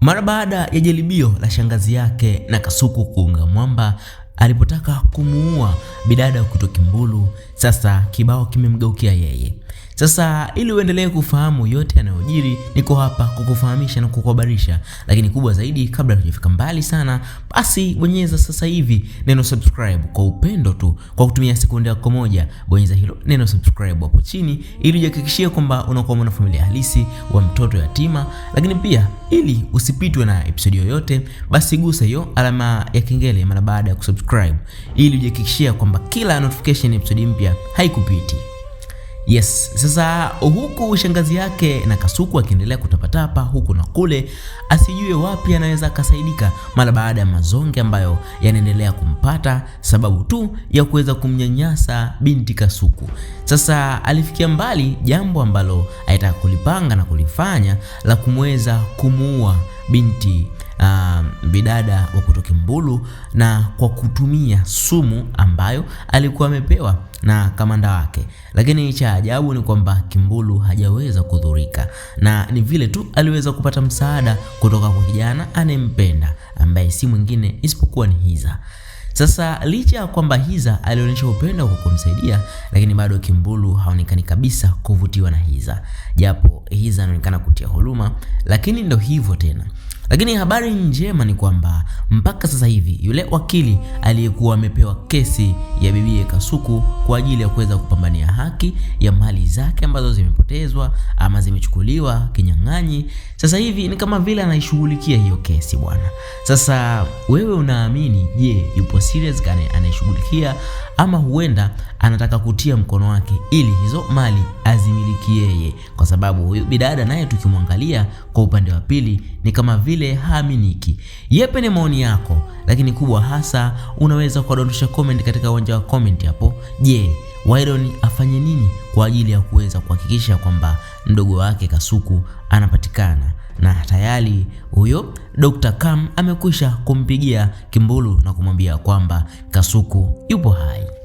Mara baada ya jaribio la shangazi yake na Kasuku kuunga mwamba alipotaka kumuua bidada kutoka Kimbulu, sasa kibao kimemgeukia yeye. Sasa ili uendelee kufahamu yote yanayojiri, niko hapa kukufahamisha na kukuhabarisha. Lakini kubwa zaidi, kabla hatujafika mbali sana, basi bonyeza sasa hivi neno subscribe kwa upendo tu, kwa kutumia sekunde yako moja, bonyeza hilo neno subscribe hapo chini ili ujihakikishie kwamba unakuwa mwanafamilia halisi wa Mtoto Yatima. Lakini pia ili usipitwe na episodi yoyote, basi gusa hiyo alama ya kengele mara baada ya kusubscribe ili ujihakikishie kwamba kila notification episodi mpya haikupiti. Yes, sasa huku shangazi yake na Kasuku akiendelea kutapatapa huku na kule, asijue wapi anaweza akasaidika mara baada ya mazonge ambayo yanaendelea kumpata sababu tu ya kuweza kumnyanyasa binti Kasuku. Sasa alifikia mbali jambo ambalo alitaka kulipanga na kulifanya la kumweza kumuua binti bidada wa kutoka Kimbulu na kwa kutumia sumu ambayo alikuwa amepewa na kamanda wake. Lakini cha ajabu ni kwamba Kimbulu hajaweza kudhurika, na ni vile tu aliweza kupata msaada kutoka kwa kijana anayempenda ambaye si mwingine isipokuwa ni Hiza. Sasa licha ya kwamba Hiza alionyesha upendo kwa kumsaidia, lakini bado Kimbulu haonekani kabisa kuvutiwa na Hiza, japo Hiza anaonekana kutia huruma, lakini ndo hivyo tena. Lakini habari njema ni kwamba mpaka sasa hivi yule wakili aliyekuwa amepewa kesi ya bibie Kasuku kwa ajili ya kuweza kupambania haki ya mali zake ambazo zimepotezwa ama zimechukuliwa kinyang'anyi, sasa hivi ni kama vile anaishughulikia hiyo kesi bwana. Sasa wewe unaamini, je, yupo serious anaishughulikia ama huenda anataka kutia mkono wake ili hizo mali azimiliki yeye? Kwa sababu huyu bidada naye tukimwangalia kwa upande wa pili ni kama vile haaminiki. Yepe ni maoni yako, lakini kubwa hasa unaweza kuwadondosha comment katika uwanja wa comment hapo. Je, Wydon afanye nini kwa ajili ya kuweza kuhakikisha kwamba mdogo wake Kasuku anapatikana? Na tayari huyo Dr. Kam amekwisha kumpigia Kimbulu na kumwambia kwamba Kasuku yupo hai.